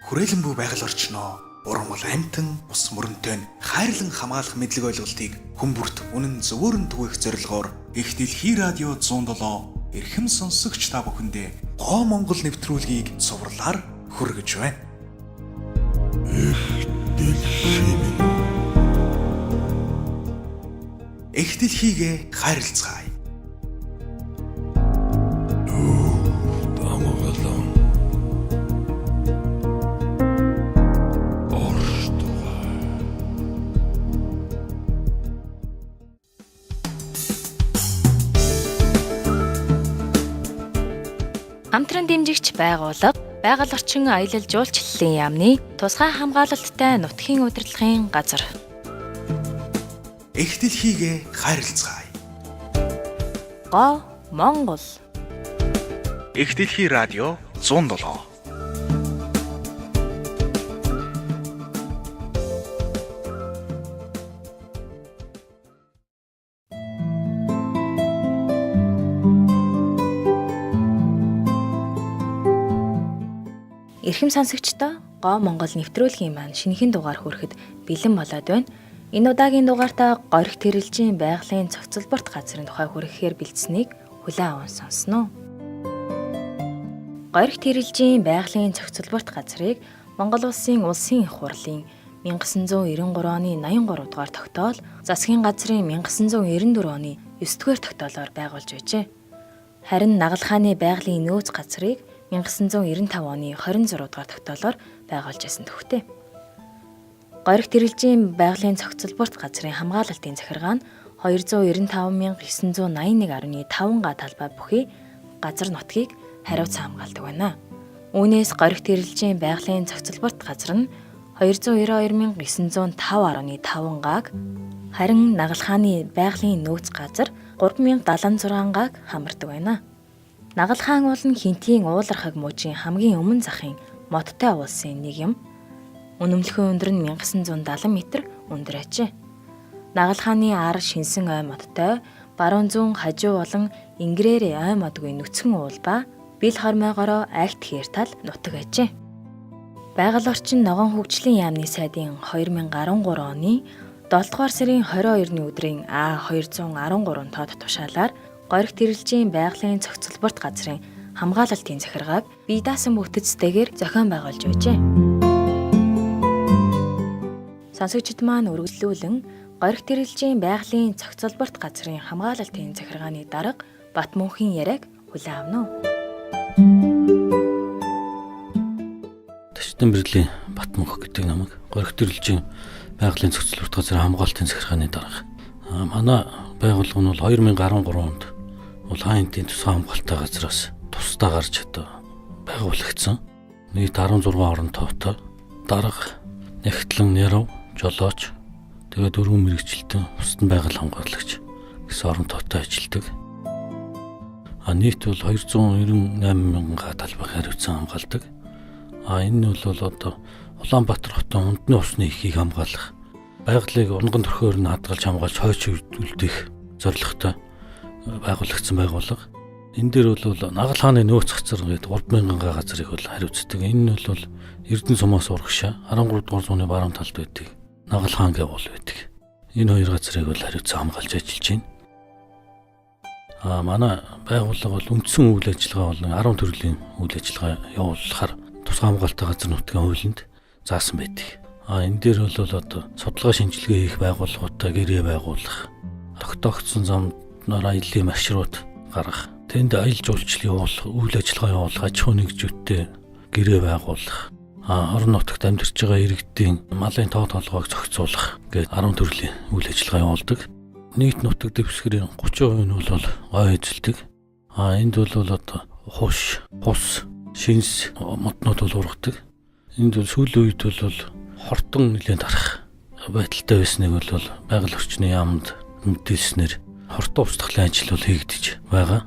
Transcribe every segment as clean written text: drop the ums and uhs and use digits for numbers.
Хүрээлэн буй байгаль орчноо ургамал амьтан ус мөрөнтэй нь хайрлан хамгаалах мэдлэг ойлголтыг хүн бүрт үнэн зөвөөр нь түгээх зорилгоор Их Дэлхий радио 107 эрхэм сонсогч та бүхэндээ Гоо Монгол нэвтрүүлгийг цувралаар хүргэж байна. Их дэлхий минь. Их дэлхийгээ хайрлцгаая. Дамгалан. Орштугай. Хамтран дэмжигч байгууллага байгаль орчин аялал жуулчлалын яамны тусгай хамгаалалттай нутгийн удирдлагын газар. Их дэлхийгээ хайрлцгаая. Гоо Монгол. Их дэлхий радио 107. Эрхэм сонсогчдоо Гоо Монгол нэвтрүүлгийн маань шинэхэн дугаар хүрэхэд бэлэн болоод байна. Энэ удаагийн дугаартаа гориг тэрэлжийн байгалийн цогцлборт газрын тухай хүрэхээр бэлдсэнийг хүлээн аван сонсно. Гориг тэрэлжийн байгалийн цогцлборт газрыг Монгол улсын Улсын их хурлын 1993 оны 83 дугаар тогтоол, засгийн газрын 1994 оны 9 дугаар тогтоолоор байгуулж байжээ. Харин Нагал хааны байгалийн нөөц газрыг 1995 оны 26 дугаар тогтоолоор байгуулж байсан төвхтэй. Гориг тэрэлжийн байгалийн цогцлборт газрын хамгаалалтын захиргаа нь 295,981.5 га талбай бүхий газар нутгийг хариуцсан хамгаалдаг байна. Үүнээс гориг тэрэлжийн байгалийн цогцлборт газар нь 292,905.5 гааг, харин Нагал хааны байгалийн нөөц газар 3,076 гааг хамардаг байна. Нагал хаан уул нь Хинтийн уулархаг мужийн хамгийн өмнө захын модтой уулсын нэг юм. Үнэмлэхүйн өндөр нь 1970 метр өндөр ажээ. Нагал хааны ар шинсэн ой модтой, баруун зүүн хажуу болон ингэрээр ой модгүй нүцгэн уул ба бил хормойгоороо агт хээр тал нутаг ажээ. Байгаль орчин ногоон хөгжлийн яамны сайдын 2013 оны 7 дугаар сарын 22-ны өдрийн А213 тоод тушаалаар гориг тэрэлжийн байгалийн цогцлборт газрын хамгаалалтын захиргааг бие даасан бүтцтэйгээр зохион байгуулж байжээ. Сонсогчид маань үргэлжлүүлэн гориг тэрэлжийн байгалийн цогцлборт газрын хамгаалалтын захиргааны дарга Батмөнхийн яриаг хүлээн авна уу? Төчтөн бэрлийн Батмөнх гэдэг намайг гориг тэрэлжийн байгалийн цогцлборт газрын хамгаалалтын захиргааны дарга. Манай байгууллага нь бол 2013 онд бол хаан хэнтийн тусгай хамгаалалттай газраас тусдаа гарч одоо байгуулагдсан. Нийт 16 орон тоотой дарга, нягтлан, нярав, жолооч, тэгээд 4 мэрэгчлэлтэн, бусад нь байгаль хамгаалагч гэсэн орон тоотой ажилладаг. Нийт бол 298 мянган га талбай хариуцсан хамгаалдаг. Энэ нь бол одоо Улаанбаатар хотын ундны усны ихийг хамгаалах, байгалыг унган төрхөөр нь хадгалж хамгаалж хойч үлдээх зорилготой байгуулагдсан байгууллага. Энэ дээр бол Нагал хааны нөөц газар гэдэг 3000 га газрыг бол хариуцдаг. Энэ нь бол Эрдэнэ сумаас урагшаа 13 дугаар зууны баруун талд байдаг Нагал хаан гэх уул байдаг. Энэ хоёр газрыг бол хариуцсан хамгаалж ажиллаж байна. Манай байгууллага бол үндсэн үйл ажиллагаа болон 10 төрлийн үйл ажиллагаа явуулахаар тусгай хамгаалалттай газар нутгийн хуулинд заасан байдаг. Энэ дээр бол одоо судалгаа шинжилгээ хийх байгууллагуудтай гэрээ байгуулах, тогтоогдсон замнаар аяллаа маршрут гаргах, тэнд аялал жуулчлал явуулах, үйл ажиллагаа явуулах, аж ахуйн нэгжүүдтэй гэрээ байгуулах, орон нутагт амьдарч байгаа иргэдийн малын тоо толгойг зохицуулах гээд 10 төрлийн үйл ажиллагаа явуулдаг. Нийт нутаг дэвсгэрийн 30% нь бол гой эзэлдэг. Энд бол одоо хуш, хус, шинс моднууд бол ургадаг. Энд бол сүүлийн үед бол хортон нэлээд тарах байдалтай байсныг бол байгаль орчны яамд мэдээлснээр хортон устгалын ажил бол хийгдэж байгаа.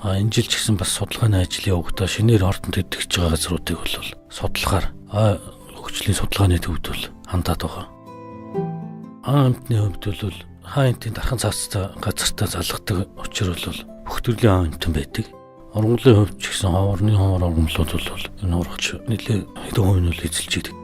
Энэ жил ч гэсэн бас судалгааны ажил явагдаа шинээр хортон тэтгэж байгаа газруудыг бол судлахаар хөгжлийн судалгааны төвд бол хандаад байгаа. Аан амьтны хувьд бол хаан хэнтийн дархан цаацтай газартаа залгадаг учир бол бүх төрлийн аан амьтан байдаг. Ургамлын хувьд ч гэсэн ховорны ховор ургамлууд бол энэ ургач нэлээд хэдэн хувь нь бол эзэлж идэг.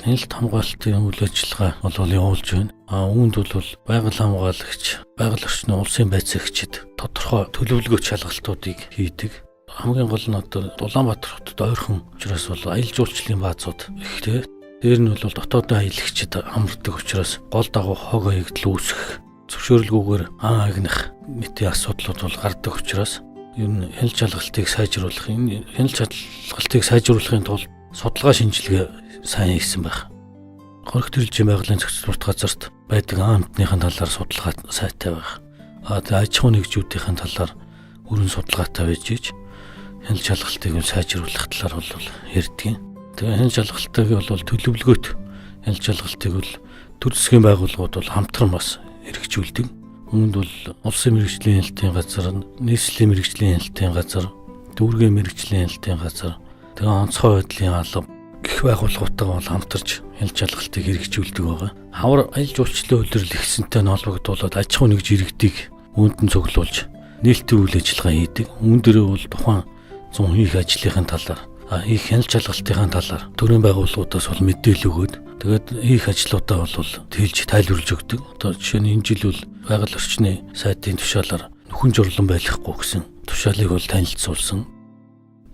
Хяналт хамгаалтын үйл ажиллагаа бол явуулж байна. Үүнд бол байгаль хамгаалагч, байгаль орчны улсын байцаагчид тодорхой төлөвлөгөө шалгалтуудыг хийдэг. Хамгийн гол нь одоо Улаанбаатар хотод ойрхон учраас бол аялал жуулчлалын баазууд ихтэй. Дээр нь бол дотоодын аялагчид амардаг учраас гол дагуу хог хаягдал үүсгэх, зөвшөөрлгүйгээр ан агнах нийтийн асуудлууд бол гардаг учраас ер нь хяналт шалгалтыг сайжруулах, энэ хяналт шалгалтыг сайжруулахын тулд судалгаа шинжилгээ сайн хийсэн байх. Горих төрөлжийн байгалийн зохицлуулалт газарт байдаг ан амьтныхын талаар судалгаа сайтай байх. Тэгээ аж ахуйн нэгжүүдийн талаар өрн судалгаатай байж ич хяналт шалгалтыг сайжруулах талаар бол ярьдаг. Тэгээ хяналт шалгалтыг бол төлөвлөгөөт хяналт шалгалтыг бол төр засгийн байгууллагууд бол хамтран бас хэрэгжүүлдэг. Үүнд бол улсын мэргэжлийн хяналтын газар, нийслэлийн мэргэжлийн хяналтын газар, дүүргийн мэргэжлийн хяналтын газар, тэгээ онцгой байдлын алба гэх байгууллагуудтайгаа бол хамтарч хяналт шалгалтыг хэрэгжүүлдэг байгаа. Хавар аялал жуулчлалын улирал ихсэнтэй нь холбогдуулаад аж ахуй нэгж иргэдийг үүнд нь цуглуулж нээлттэй үйл ажиллагаа хийдэг. Үүн дээрээ бол тухайн зун хийх ажлынхын талаар, хийх хяналт шалгалтынхаа талаар төрийн байгууллагуудаас бол мэдээлэл өгөөд тэгээд хийх ажлуудаа бол тэлж тайлбарлаж өгдөг. Одоо жишээ нь энэ жил бол байгаль орчны сайдын тушаалаар нөхөн журлан байлгахгүй гэсэн тушаалыг бол танилцуулсан.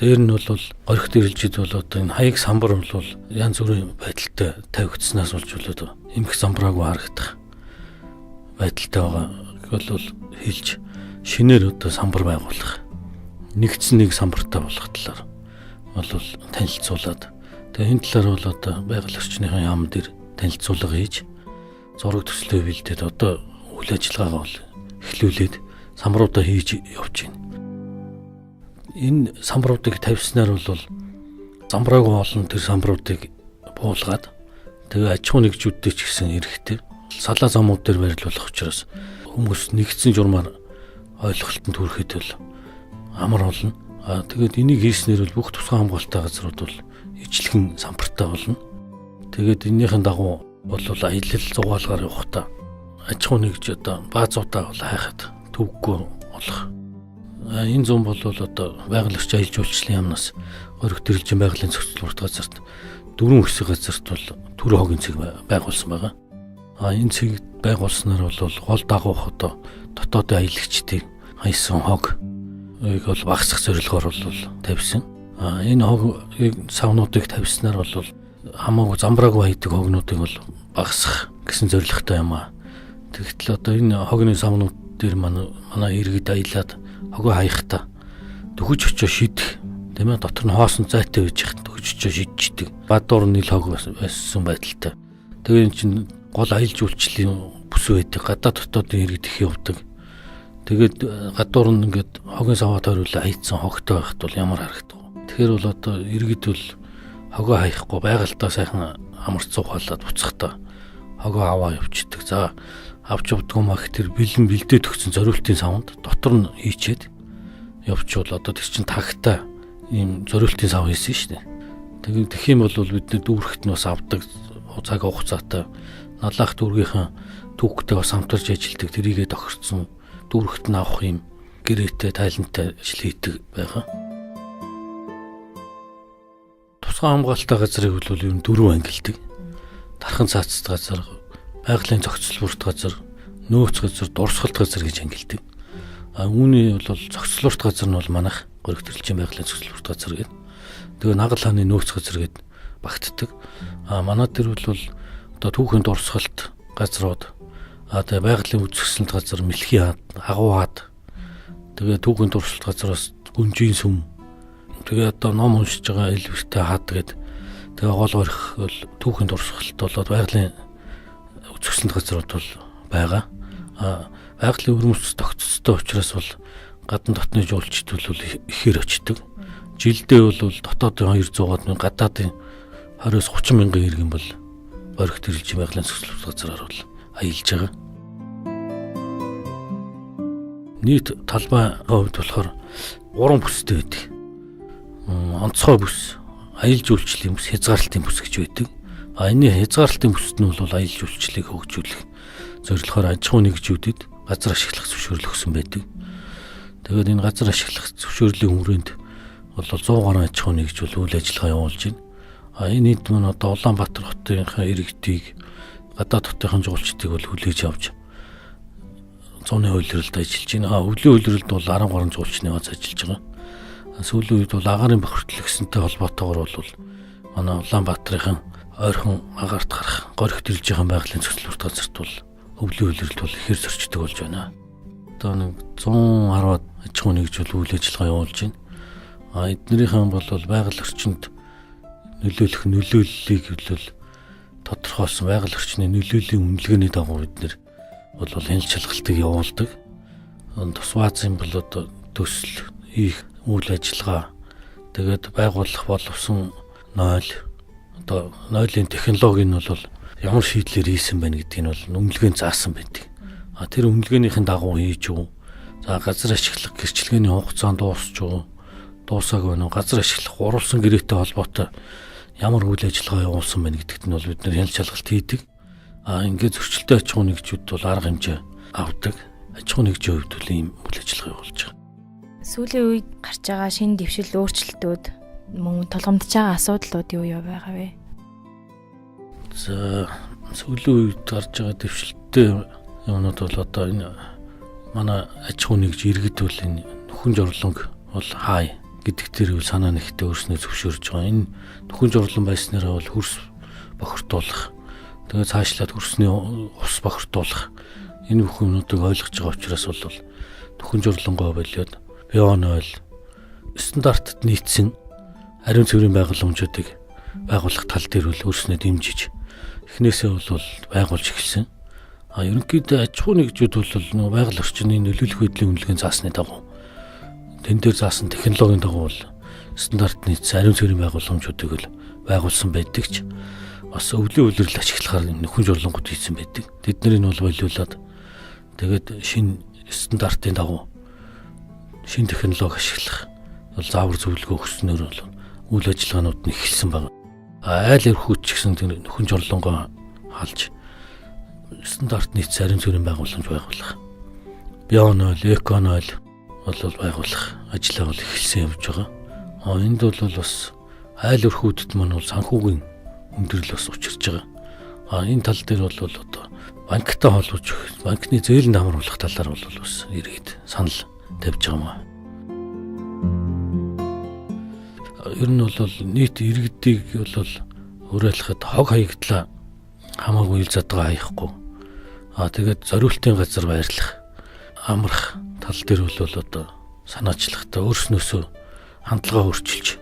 Дээр нь бол горих дэрэлжид бол одоо энэ хаяг самбар бол янз бүрийн байдалтай тавигдсанаас болж болоод эмх самбараагүй харагдах байдалтай байгаа бол хэлж шинээр одоо самбар байгуулах, нэгдсэн нэг самбартай болох талаар бол танилцуулаад тэгээ энэ талаар бол одоо байгаль орчныхын яам дээр танилцуулга хийж зураг төслөө бэлдээд одоо үйл ажиллагаагаа бол эхлүүлээд самбаруудаа хийж явж байна. Энэ самбаруудыг тавьснаар бол замбраагүй олон тэр самбаруудыг буулгаад тэгээ аж ахуйн нэгжүүдтэй ч гэсэн эрэхтэй салаа замууд дээр байрлуулах учраас хүмүүс нэгдсэн журмаар ойлголтод хүрэхэд бол амар болно. Тэгээд энийг хийснээр бол бүх тусгай хамгаалалттай газрууд бол ижлэгэн самбартай болно. Тэгээд энэнийхэн дагуу бол аялал зугаалгаар явахдаа аж ахуй нэгж одоо баазуудаа бол хайхад төвөггүй болох. Энэ зам бол одоо байгаль орчин аялал жуулчлалын яамнаас горих төрөлжийн байгалийн зохицлуулалт газарт дөрвөн хэсэг газарт бол төр хогийн цэг байгуулсан байгаа. Энэ цэг байгуулснаар бол гол дагуух одоо дотоодын аялагчдыг хайсан хог ыг бол багасгах зорилгоор бол тавьсан. Энэ хог савнуудыг тавьснаар бол хамаагүй замбраагүй хайдаг хогнуудыг бол багасгах гэсэн зорилготой юм аа. Тэгтэл одоо энэ хогны савнууд дээр манай иргэд аялаад хогоо хаяхдаа дөхөж очиж шидэх, тийм ээ, дотор нь хоосон зайтай байж хат дөхөж очиж шидчихдэг. Бадуур нийл хог байсан байдалтай. Тэгээ энэ чинь гол аялал жуулчлалын бүс байдаг. Гадаа дотоодын иргэд их явдаг. Тэгээд гадуур нь ингээд хогийн саваа тойруулаа хайцсан хогтой байхад бол ямар харагдах вэ? Тэгэхээр бол одоо иргэд бол хогоо хаяхгүй байгальдаа сайхан амарч цугаалаад буцахдаа хогоо аваа явчихдаг. За авч явдаг юм ах тэр бэлэн бэлдээ төгсөн зориултын савнд дотор нь хийчээд явчвал одоо тэр чинь тагтай ийм зориултын сав хийсэн шүү дээ. Тэгээд тэгэх юм бол бид нэр дүүрэгт нь бас авдаг цаг хугацаатай налаах дүүргийнхэн түүхтэй бас хамтарч ажилладаг, тэрийгээ тохирцсон дүүрэгт нь авах юм гэрээтэй тайлантай ажил хийдэг байгаа. Тусгай хамгаалалттай газрыг бол ер нь дөрвөн ангилдаг. Тархан цаацд газар, байгалийн зохицлуурт газар, нөөц газар, дурсгалт газар гэж ангилдаг. Үүний бол зохицлуурт газар нь бол манайх горих төрөлжийн байгалийн зохицлуурт газар гэдэг. Тэгээ нагал хааны нөөц газар гэд багтдаг. Манай тэр бол одоо түүхийн дурсгалт газрууд, тэгээ байгалийн үзэсгэлэнт газар, мэлхийн хад, агуу хад, тэгээ түүхийн дурсгалт газараас гүнжийн сүм, тэгээ одоо ном уншиж байгаа элвэртэй хад гэд, тэгээ гол горих бол түүхийн дурсгалт болоод байгалийн үзэсгэлэнт газрууд бол байгаа. Байгалийн өрмөц тогтцтой учраас бол гадна дотны жуулчид бол ихээр очдог. Жилдээ бол дотоодын 200-аад мянга, гадаадын 20-с 30 мянган иргэн бол горих төрөлжийн байгалийн зохицлуулалт газраар бол аялж байгаа. Нийт талбай хувьд болохоор 3 бүстэй байдаг. Онцгой бүс, аялал жуулчлалын бүс, хязгаарлалтын бүс гэж байдаг. Энэ хязгаарлалтын бүсд нь бол аялал жуулчлалыг хөгжүүлэх зорилгоор аж ахуйн нэгжүүдэд газар ашиглах зөвшөөрөл өгсөн байдаг. Тэгээд энэ газар ашиглах зөвшөөрлийн хүрээнд бол 100 гаруй аж ахуй нэгж бол үйл ажиллагаа явуулж байна. А энэ хэд мөн одоо Улаанбаатар хотынхаа иргэдийг гадаад хотынхаа жуулчдыг бол хүлээж авч зуны хуулирлд ажиллаж байна. Өвлийн хуулирлд бол 10 гаруй жуулчны бааз ажиллаж байгаа. Сүүлийн үед бол агаарын бохирдол гэсэнтэй холбоотойгоор бол манай Улаанбаатарын ойрхон агаарт гарах горих дэлжийн байгалийн цэцлэрт газарт бол өвлийн хуулирлд бол ихээр зөрчдөг болж байна. Одоо нэг 110 аж ахуй нэгж бол үйл ажиллагаа явуулж байна. А эднэрийнхэн бол байгаль орчинд нөлөөлөх нөлөөллийг бол тодорхойлсон байгаль орчны нөлөөллийн үнэлгээний дагуу бид нэр бол хяналт шалгалтыг явуулдаг. Тус баазын бол одоо төсөл хийх үйл ажиллагаа тэгээд байгуулах боловсон нойл одоо нойлын технологи нь бол ямар шийдлэр хийсэн байна гэдгийг нь бол үнэлгээнд заасан байдаг. А тэр үнэлгээнийхэн дагуу хийж үү? За газар ашиглах гэрчлэгээний хугацаанд дуусч үү? Дуусаагүй байна уу? Газар ашиглах уруулсан гэрээтэй холбоотой ямар үйл ажиллагаа явуулсан байна гэдэгт нь бол бид нэр хяналт шалгалт хийдэг. А ингээд зөрчилтэй аж ахуй нэгжүүд бол арга хэмжээ авдаг. Аж ахуй нэгжийн хувьд бол ийм үйл ажиллагаа явуулж байгаа. Сүүлийн үед гарч байгаа шинэ дэвшил өөрчлөлтүүд мөн тулгамдж байгаа асуудлууд юу юу байгаа вэ? За сүүлийн үед гарч байгаа дэвшилттэй юмнууд бол одоо энэ манай аж ахуй нэгж иргэд бол энэ нөхөн жорлонг бол хай гэдэг тэр үйл санаа нэгтээ өөрснөө зөвшөөрж байгаа. Энэ нөхөн жорлон байснараа бол хөрс бохирдуулах, тэгээ цаашлаад хөрсний ус бохирдуулах энэ бүх юмнуудыг ойлгож байгаа учраас бол нөхөн жорлонгоо болиод бионойл стандартад нийцсэн ариун цэврийн байгууламжуудыг байгуулах тал дээр бол өөрснөө дэмжиж эхнээсээ бол байгуулж эхэлсэн. А ерөнхийдөө аж ахуй нэгжүүд бол нөгөө байгаль орчны нөлөөлөх хөдлийн үнэлгээний заасны дагуу тэн дээр заасан технологийн дагуу бол стандарт нийцсэн ариун цэврийн байгууламжуудыг бол байгуулсан байдаг ч бас өвлийн үйлрэл ашиглахаар нөхөн жорлонгууд хийсэн байдаг. Тэднийг нь бол болиулаад тэгээд шинэ стандартын дагуу шинэ технологи ашиглах бол заавар зөвлөгөө өгснөөр бол үйл ажиллагаанууд нь эхэлсэн байна. Айл эрхүүд ч гэсэн тэр нөхөн жорлонгоо халж стандарт нийцсэн ариун цэврийн байгууламж байгуулах, бионойл, эконойл бол байгуулах ажлаа бол эхэлсэн явж байгаа. Энд бол бас айл өрхүүдэд маань бол санхүүгийн өндөрлөл бас учирч байгаа. Энэ тал дээр бол одоо банктай холбож банкны зээлэнд хамруулах талаар бол бас иргэд санал тавьж байгаа юм аа. Ер нь бол нийт иргэдийг бол уриалахад хог хаягдлаа хамаагүй ил задгаа хаяхгүй. Тэгээд зориултын газар байрлах, амрах тал дээр бол одоо санаачлахтай өөрснөөсөө хандлага өөрчилж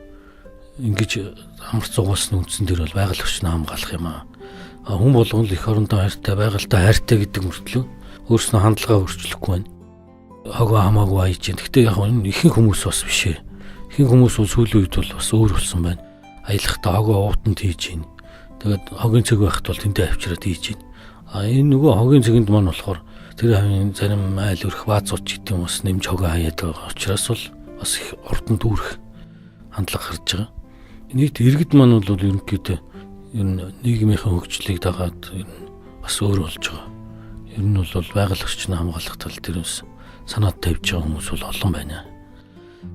ингэж амар зугаасны үндсэн дээр бол байгаль орчноо хамгаалах юм аа. Хүн болгон л эх орондоо хайртай, байгальтай хайртай гэдэг мөртлөө өөрснөө хандлага өөрчлөхгүй байна. Хогоо хамаагүй аяж байна. Гэхдээ яг энэ ихэнх хүмүүс бас биш ээ. Ихэнх хүмүүс бол сүүлийн үед бол бас өөр болсон байна. Аялахдаа хогоо уутанд хийж байна. Тэгээд хогийн цэг байхад бол тэндээ авчираад хийж байна. Энэ нөгөө хогийн цэгэнд маань болохоор тэр хавийн зарим айл өрх баазууд ч гэдэг юм бас нэмж хогоо хаяад байгаа учраас бол бас их урдан дүүрэх хандлага гарч байгаа. Нийт иргэд маань бол ерөнхийдөө ер нь нийгмийнхээ хөгжлийг дагаад ер нь бас өөр болж байгаа. Ер нь бол байгаль орчноо хамгаалах тал дээр бас санаад тавьж байгаа хүмүүс бол олон байна.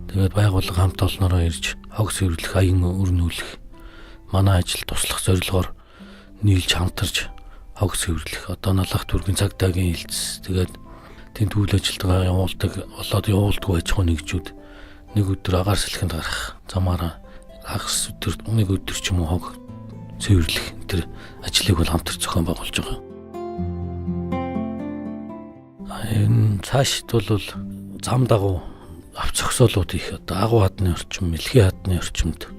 Тэгээд байгууллага хамт олноороо ирж хог цэвэрлэх, аян өрнүүлэх, манай ажил туслах зорилгоор нийлж хамтарч хог цэвэрлэх, одоо налах түргийн цагдаагийн хилцс, тэгээд тэнд үйл ажиллагаа явуулдаг, болоод явуулдаггүй аж ахуй нэгжүүд нэг өдөр агаар салхинд гарах замаараа хагас өдөр нэг өдөр ч юм уу хог цэвэрлэх тэр ажлыг бол хамтарч зохион байгуулж байгаа. Энэ цаашд бол зам дагуу авч зогсоолууд их одоо агуу хадны орчим, мэлхий хадны орчимд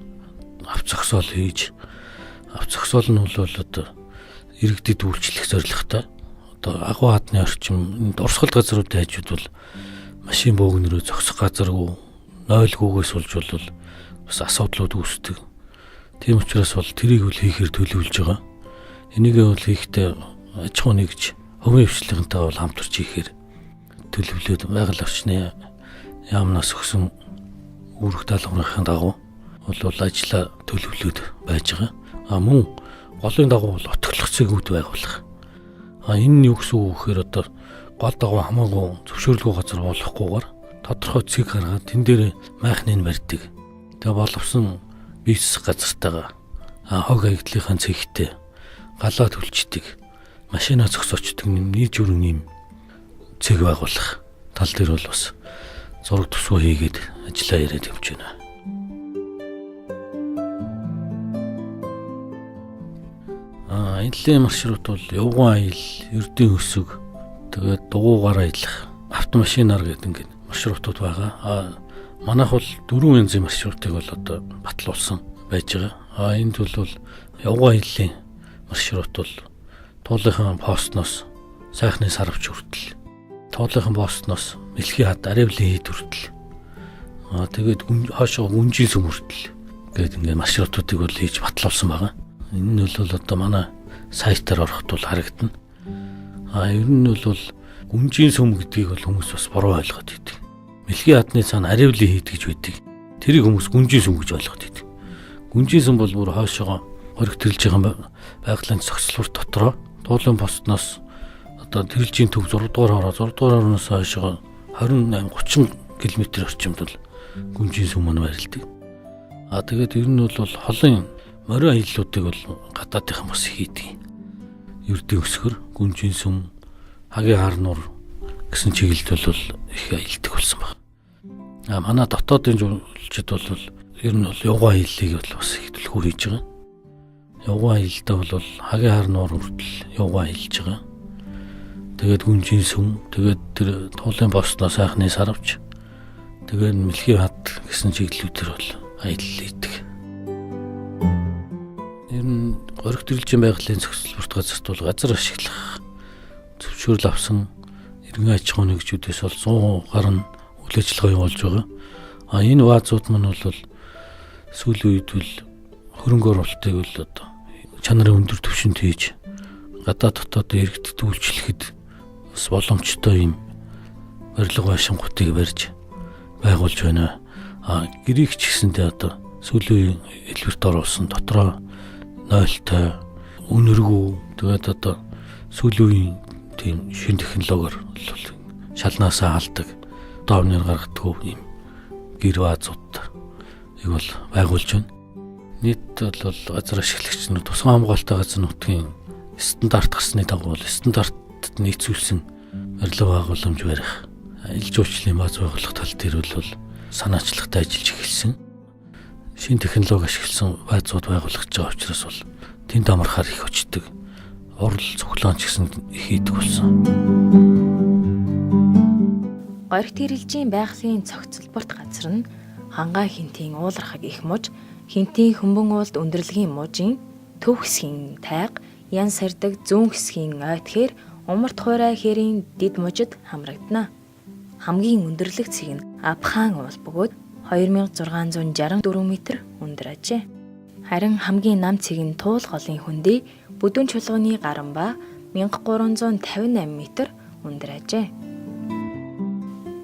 авч зогсоол хийж авч зогсоол нь бол одоо иргэдэд үйлчлэх зорилготой. Одоо агуу хадны орчим дурсгал газруудын хажууд бол машин бөөгнөрөө зогсох газаргүй, нойлгүйгээс болж бол бас асуудлууд үүсдэг. Тийм учраас бол тэрийг бол хийхээр төлөвлөж байгаа. Энийг бол хийхдээ аж ахуй нэгж хувийн хвшлийнхэнтэй бол хамтарч хийхээр төлөвлөөд байгаль орчны яамнаас өгсөн үүрэг даалгаврын дагуу бол ажлаа төлөвлөөд байж байгаа. Мөн голын дагуу бол отоглох цэгүүд байгуулах. Энэ нь юу гэсэн үг гэхээр одоо гол дагуу хамаагүй зөвшөөрлгүй газар болохгүйгээр Тодорхой цэг гаргаад тэн дээр майхныг барьдаг. Тэгээ боловсон бизнес газартайгаа хог хаягдлынхаа цэгтэй галаа түлчдэг, машина зогсоочдөг нийт бүрэн юм цэг байгуулах тал дээр бол бас зураг төсвөө хийгээд ажиллаа яриад явж байна. Аяллаа маршрут бол Явган аял, Ердийн өсөг, тэгээд дугуйгаар аялах, автомашинаар гэдэг ингээд маршрутууд байгаа. Манайх бол 4 янзын маршрутыг бол одоо батлуулсан байж байгаа. Энд бол Явган аяллаа маршрут бол Туулынхан постноос Сайхны сарвч хүртэл, Туулынхан постноос Мэлхий хад Аривлын хийд хүртэл, тэгээд хойшоо Гүнжийн сүм хүртэл гээд ингээд маршрутуудыг бол хийж батлуулсан байгаа. Энэ нь бол одоо манай сайтаар ороход бол харагдана. Ер нь бол Гүнжийн сүм гэдгийг бол хүмүүс бас буруу ойлгоод идэг. Мэлхий хадны цаана Аривлын хийд гэж байдаг. Тэрийг хүмүүс Гүнжийн сүм гэж ойлгоод идэг. Гүнжийн сүм бол бүр хойшоогоо хориг тэрэлжийн байгалийн зохицлуур дотроо Туулын постноос одоо тэрэлжийн төв 6 дугаар хороо 6 дугаар хороноос хойшоо 28 30 км орчимд бол Гүнжийн сүм маань байрладаг. Тэгээд ер нь бол холын морин аяллуудыг бол гадаадынхан бас хийдэг. Ердийн өсгөр, Гүнжийн сүм, Хагийн хар нуур гэсэн чиглэлд бол их аялдаг болсон байна. Манай дотоодын жуулчид бол ер нь бол Явган аяллыг бол бас их төлхөө хийж байгаа. Явган аялалдаа бол Хагийн хар нуур хүртэл явган аялж байгаа. Тэгээд Гүнжийн сүм, тэгээд тэр Туулын постноос Сайхны сарвч, тэгээд Мэлхий хад гэсэн чиглэлүүдээр бол аялал хийдэг. Ер нь гориг төрөлжийн байгалийн зохицолборт газарт бол газар ашиглах зөвшөөрөл авсан иргэн аж ахуйн нэгжүүдээс бол 100 гаруй үйл ажиллагаа явуулж байгаа. Энэ баазууд маань бол сүүлийн үед бол хөрөнгө оруулалтыг бол одоо чанарын өндөр түвшинд хийж гадаад дотоод иргэдэд үйлчлэхэд бас боломжтой юм барилга байшингуудыг барьж байгуулж байна. Гэрийг ч гэсэндээ одоо сүүлийн хэлбэрт оруулсан дотроо нойлтой, үнэргүй, тэгээд одоо сүүлийн үеийн тийм шин технологиор бол шалнаасаа халдаг, доовноор гаргадаггүй юм гэр баазуудыг бол байгуулж байна. Нийт бол газар ашиглагч нар тусгай хамгаалалттай газар нутгийн стандарт гарсны дагуу стандартад нийцүүлсэн барилга байгууламж барих, аялал жуулчлалын бааз байгуулах тал дээр бол санаачлагтай ажиллаж эхэлсэн. Шинэ технологи ашигласан баазууд байгуулах гэж байгаа учраас бол тэнд амархаар их очдог. Урал цуглаан ч гэсэн их хийдэг болсон. Гориг тэрэлжийн байгалийн цогцлборт газар нь Хангай хинтийн уулархаг их муж, хинтийн хөмбөн уулд өндөрлөгийн мужийн төв хэсгийн тайга, ян сардаг зүүн хэсгийн ойтхээр умарт хуурай хэрийн дид мужид хамрагдана. Хамгийн өндөрлөг цэг нь Абхан уул бөгөөд 2664 м өндөр ажээ. Харин хамгийн нам цэг нь Туул голын хөндий бүдүүн чулууны гаран ба 1358 м өндөр ажээ.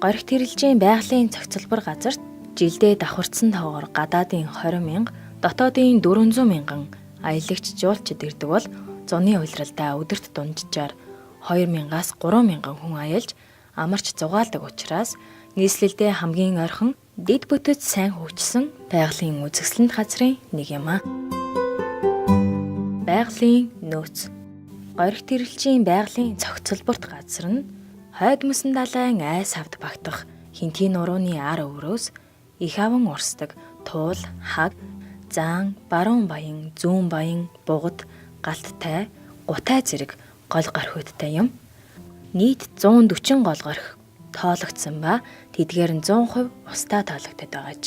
Гориг тэрэлжийн байгалийн цогцлбор газарт жилдээ давхарцсан тоогоор гадаадын 20 мянга, дотоодын 400 мянган аялагч жуулчид ирдэг бол зуны улиралдаа өдөрт дунджаар 2000-аас 3000 хүн аялж амарч зугаалдаг учраас нийслэлдээ хамгийн ойрхон дэд бүтэц сайн хөгжсөн байгалийн үзэсгэлэнт газрын нэг юм аа. Байгалийн нөөц. Гориг тэрэлжийн байгалийн цогцлборт газар нь хойд мөсөн далайн айс хавд багтах хинтийн нурууны ар өврөөс их аван урсдаг туул, хаг, заан, баруун баян, зүүн баян, бугад, галттай, гутай зэрэг гол горхиудтай юм. Нийт 140 гол горхи тоологдсон ба тэдгээр нь 100% устай тоологдод байгаа ч.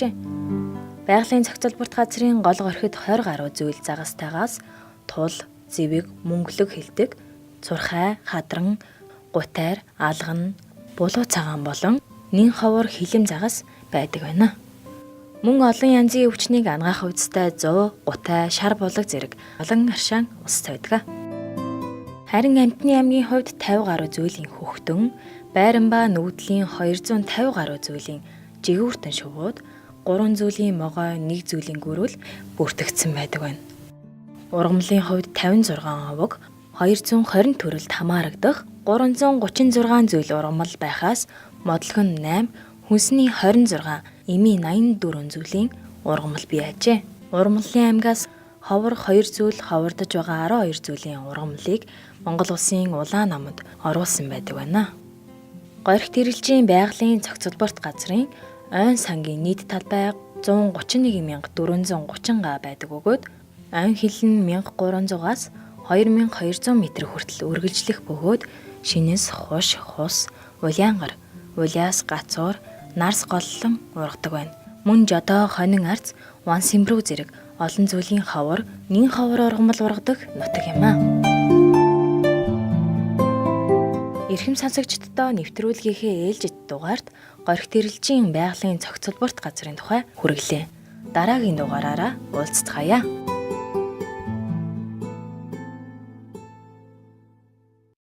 Байгалийн цогцлборт газрын гол горхид 20 гаруй зүйл загастайгаас тул, зэвэг, мөнгөлөг хилдэг, цурхай, хадран, гутайр, алган, булуу цагаан болон нэн ховор хилэм загас байдаг байна. Мөн олон янзын өвчнийг анагаах увдистай зуу, гутай, шар булаг зэрэг олон аршаан ус цойдог. Харин амьтны аймгийн хувьд 50 гаруй зүйлийн хөхтөн, байран ба нүгдлийн 250 гаруй зүйлийн жигүүртэн шувууд, 3 зүйлийн могой, 1 зүйлийн гөрүүл бүртгэгдсэн байдаг байна. Ургамлын хувьд 56 овог, 220 төрөлд хамаарагдах 336 зүйл ургамал байхаас модлог нь 8, Хүнсний 26, эмийн 84 зүйлийн ургамал бий ажээ. Ургамлын аймгаас ховор 2 зүйл ховордож байгаа 12 зүйлийн ургамлыг Монгол улсын улаан номонд оруулсан байдаг байна. Горих тэрэлжийн байгалийн цогцлборт газрын ойн сангийн нийт талбай 131,430 га байдаг бөгөөд ойн хил нь 1300-аас 2200 м хүртэл үргэлжлэх бөгөөд шинэс, хуш, хус, улаангар, улиас, гацуур, нарс голлон ургадаг байна. Мөн жодоо, хонин арц, ван сэмбрүү зэрэг олон зүйлийн ховор, нэн ховор ургамал ургадаг нутаг юм аа. Эрхэм сонсогчдод нэвтрүүлгийнхээ ээлжит дугаарт Горих тэрэлжийн байгалийн цогцлборт газрын тухай хүргэлээ. Дараагийн дугаараараа уулзцгаая.